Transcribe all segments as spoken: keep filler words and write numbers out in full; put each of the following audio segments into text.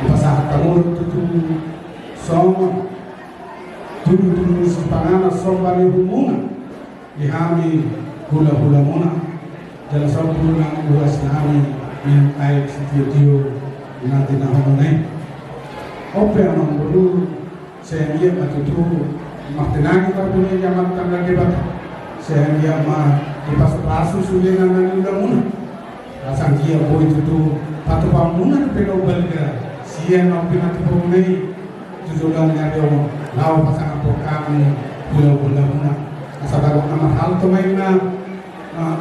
Pasahat hamu do tutu songon tudutudu sipanganon somba ni uhumuna di hami hulahulamuna. Jala songon tudutudu nang uas nami nian aek sitiotio na tinahonon i. On pe amangboru, sai anggiat ma tutu martinangi parbue ni Amanta na Debata. Sai anggiat ma dipasupasu sude na niulamuna. Asa anggiat boi tutu patupahonmuna dope na umbalga sian na pinatupahonmuna i tu joloan ni ari on, laho pasangaphon hami hulahula muna. Asa bagot na marhalto ma inna, ah,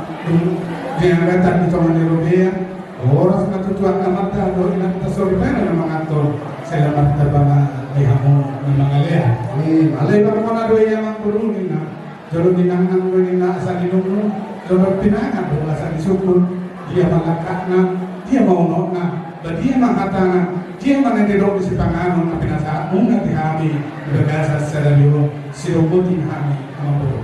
di hagatan di tonga ni robean. Horas ma tutu angka amanta dohot inanta soripada na manganhon, sai lam martamba ma di hamu na mangalean. Alai bangkona do i amangboru ninna. Jolo ninangnang do ninna asa ninungnu, jolo pinangan do asa nisungkun. Dia ma langkatna, dia ma unokna, badia ma hatana, dia ma na nidok ni sipanganon na pinasahatmuna di hami di bagasan sadari on, sidok boti hami amangboru.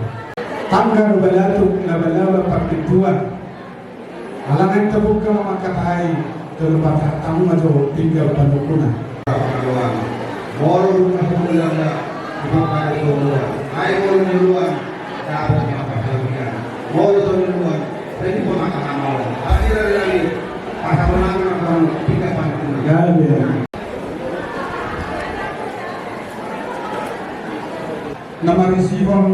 Tangga do balatuk, labalaba parpintuan. Ala naeng tabuka ma mangkatai, jolo pasahat hamu ma jo pinggan panungkunan. Molo dung na hula na dibuka di tonga, ai molo ni luan dapot ma pasahat. Molo tong ni luan, sai dibuka ma molo. Adira di lagi, pasahat hamu ma pinggan panungkunan. Gabe. Na marisihon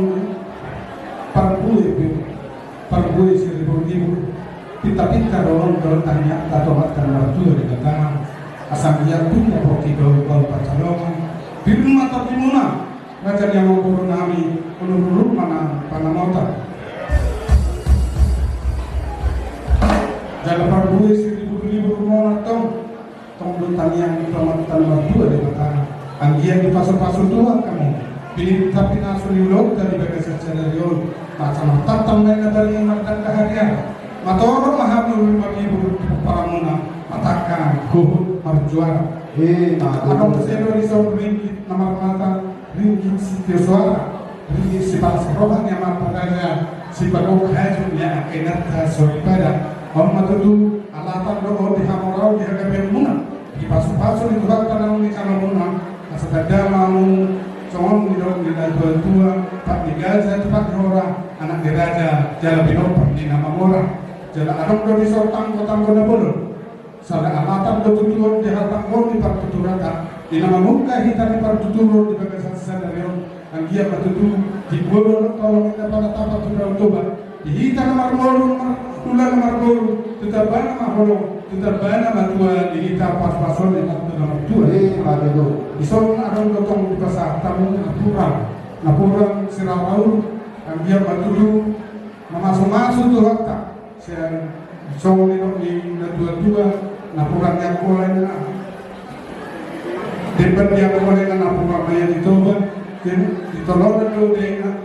parbue pe. Parbue siribur-ribur, pinta-pinta do on dohot tangiangta tu Amanta na martua Debata, asa anggiat tung dapot hamu do baoa pansalongan. Pir ma tondimuna, raja ni amangboru nami, ulur-ulur ma na pangamotan. Jala parbue siribur-ribur ma on antong. Tong do tangiang tu Amanta na martua Debata, anggiat dipasupasu Tuhan hamu pinta pinasu ni ulaonta di bagasan sadari on. Asa martantang ma inna bali mardangka hariara, matorop ma hami uli maribur di pomparanmuna, matangkang huhut marjuara. Adong muse do dison ringgit na marmata, ringgit sitio soara, ringgit sipalas roha ni amanta raja, sipagok hajut ni angka inanta soripada. On ma tutu alatan do on di hamoraon di hagabeonmuna, dipasupasu ni Tuhanta naung ni kalomuna. Asa tanda ma hamu songon nidok ni natuatua, pat ni gaja tu pat ni hora, anak ni raja jala pinompar ni na mamora. Jala adong do dison tanggotanggo na bolon. Sada alatan do tutu on di hatanggoon ni partuturanta, di na mamungka hita di partuturon di bagasan sadari on. Anggiat ma tutu, di boru na tolong inna panatapan tu Danau Toba, di hita na marboru, marhula na marboru, tu tambana ma holong, tu tambana ma tua, di hita pasupasu ni Amanta na martua. Dison adong do tong dipasahat hamu napuran, napuran siraraun. Anggiat ma tutu mamasumasu Tuhanta. Sian songon nidok ni natuatua, napuran ni Angkola inna. Demban ni Angkola inna napuran ma ia di Toba, di tolonan do denggan,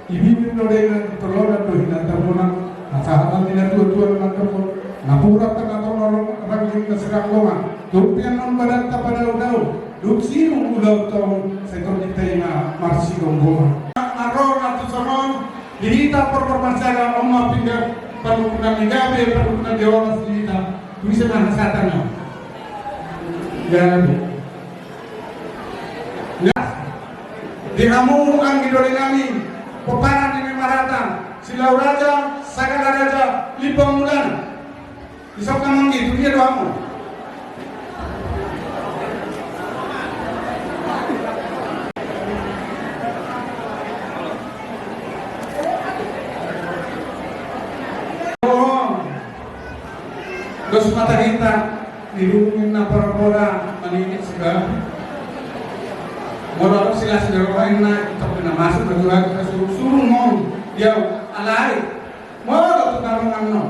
ibibin do denggan, di tolonan do hinantamuna. Asa hata ni natuatua na mandok, napuran tangkaton, rangging na siranggongan, tung pe annon badanta padaodao, dung sinung ulaonta on, sai tondinta i ma marsigomgoman. Marroha tu songon Di hita parparmasada on ma pinggan panungkunan ni gabe, panungkunan ni horas di hita. Tu ise ma hasahatan on? Gabe. Di hamu anggi doli nami, pomparan ni Marata, Silau Raja, Sagala Raja, Limbong Mulana. Isok na manggitu dia do hamu. Dos ma tahinta, di dulu ninna pora-pora manini sega. Molo adong silas ni roha inna, itok na masuk na tuhan, na surung-surung mau dia alai. Molo tu tarungan no.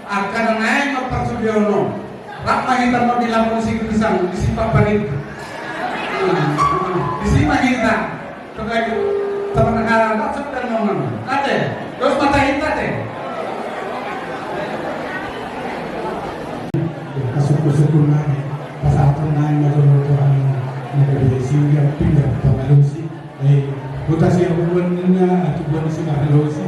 Angka na naeng ma parsudion on. Rap ma hita no di lapo ni Sigirisang, disi paparit. Disi ma hita. Teman hara, rap sebentar ngomong. Ate, terus mata hita te. Kasukku-sukku nai, pasahaton nai ma jolo Tuhan, na gabe singga pinggan pangalusi. Ai, huta siabuan ninna, atubuan si Marlosi.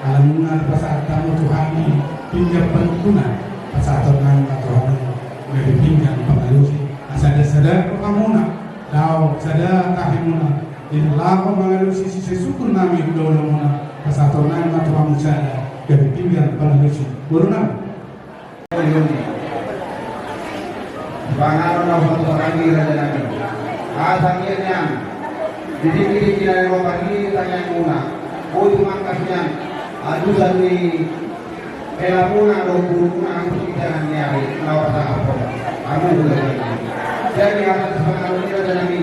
Alamuna pasahat hamu tu hami pinggan panungkunan, pasahaton nami ma tu hamu gabe pinggan pangalusi. Asa dasar Dapot hamuna, dao sada tahi muna, di na laho mangalusi sise sukun nami hula-hula muna, pasahaton nami ma tu hamu sada, gabe pinggan pangalusi. Boru nami. Panganon na hupasahat hami raja nami. Asa nian nian. Di tingki-tingki na nilompan i tangiang muna. Boi tumangkas nian. Adusan ni hela muna dohot boru muna angkup di tangan ni ari na hupasahat hami. Amu hula-hula nami. Jadi hata sipanganon i raja nami.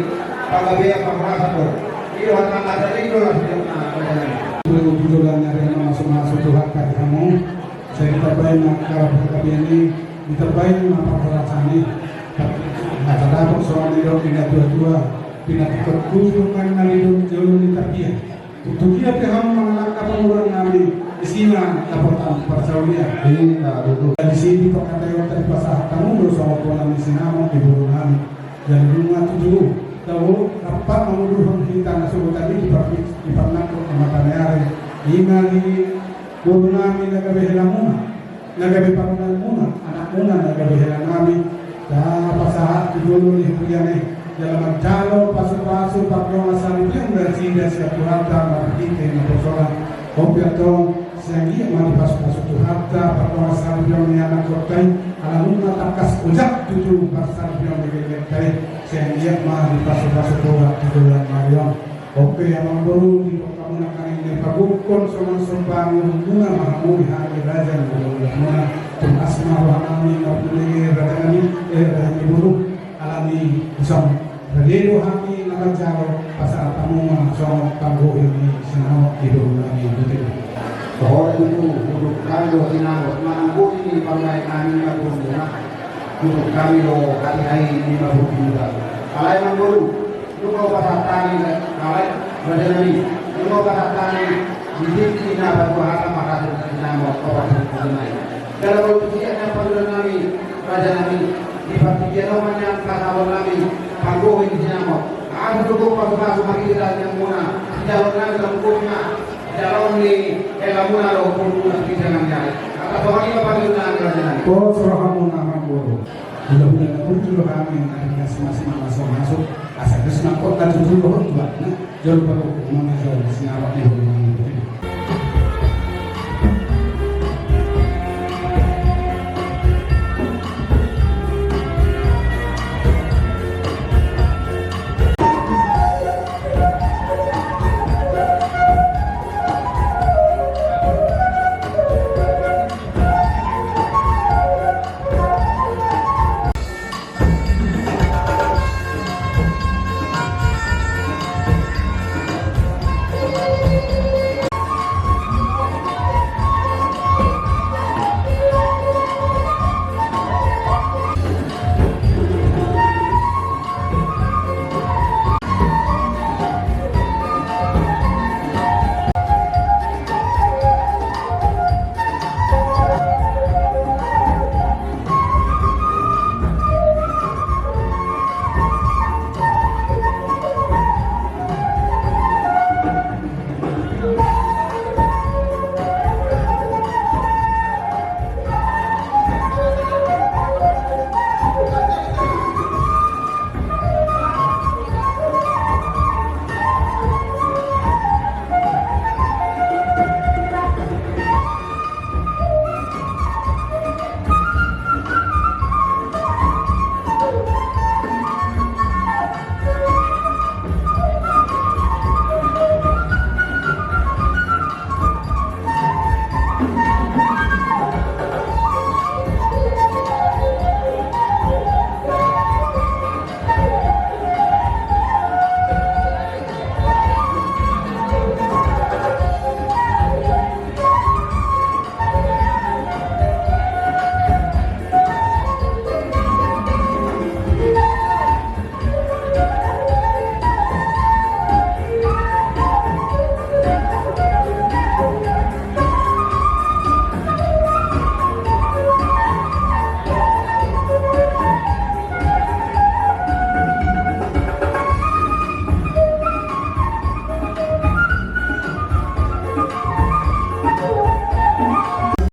Pagabean pangurasan do. I do hata na tadi do las do na raja nami. Tu joloan ni ari na masuk-masuk Tuhan kasih kamu. Sai ditambai ma angka panggabean i, ditambai ma parhorasan i. Asa dapot songon nidok ni natua-tua, pinantikhon hujur nang na di jolo ni tapian. Tutu dia pe hamu mangalangka pangurang nami, isi ma dapotan parsaulian. Ina tutu. Disi di pangkataion ta dipasahat hamu do songon bona ni sinamot ni boru nami. Jadi nunga tutu, tau rap ma mangudurhon hita na sogot tadi di par-, di parnangkok ni mata ni ari. Ima di boru nami na gabe hela muna, na gabe parumaen muna, anak muna na gabe hela nami. Tapasahat tu jolo ni huria i, jala manjalo pasu-pasu pardongan saripeon nasida sian Tuhanta marhite naposoan. On pe antong, sai anggiat ma dipasu-pasu Tuhanta pardongan saripeon ni anakkonta i, ala nunga tangkas ojak tutu parsaripeon ni gegenta i, sai anggiat ma dipasu-pasu Tuhan di joloan ni ari on. Oke, amang boru, didok hamuna nangkaning na pagokhon songon somba ni uhumuna ma hamu di hami raja ni boru muna. Tung las ma roha nami na umbege raja nami, eh, raja ni boru. Alani i songon rade do hami na manjalo, pasahat hamu ma songon panggohi ni sinamot di boru nami. Botima. Dohot tutu, hudok hami do sinamot manang boti ni parumaen nami na boru muna. Hudok hami do hatiha i ni paboru muna. Alai amang boru, nunga hupasahat hami, alai raja nami, nunga hupasahat hami di tingki na paduahatan ma hasil ni sinamot, opat pulu lima i. Jala molo tusi na pangidoan nami, raja nami, di partingkian on ma nian pasahaton nami panggohi ni sinamot. Asa tutu pasu-pasu ma hita di hamuna, jaloon nami, jaloon ni hela muna dohot boru muna di tangiang ni ari. Asa songon i ma pangidoan nami, raja nami. Pos rohamuna, amang boru. Hula-hula na burju do hami, na ringgas masuk-masuk. Asa dos nangkok na tutu dohot tuak na jolo pagokhon manang jolo sinamot ni boru.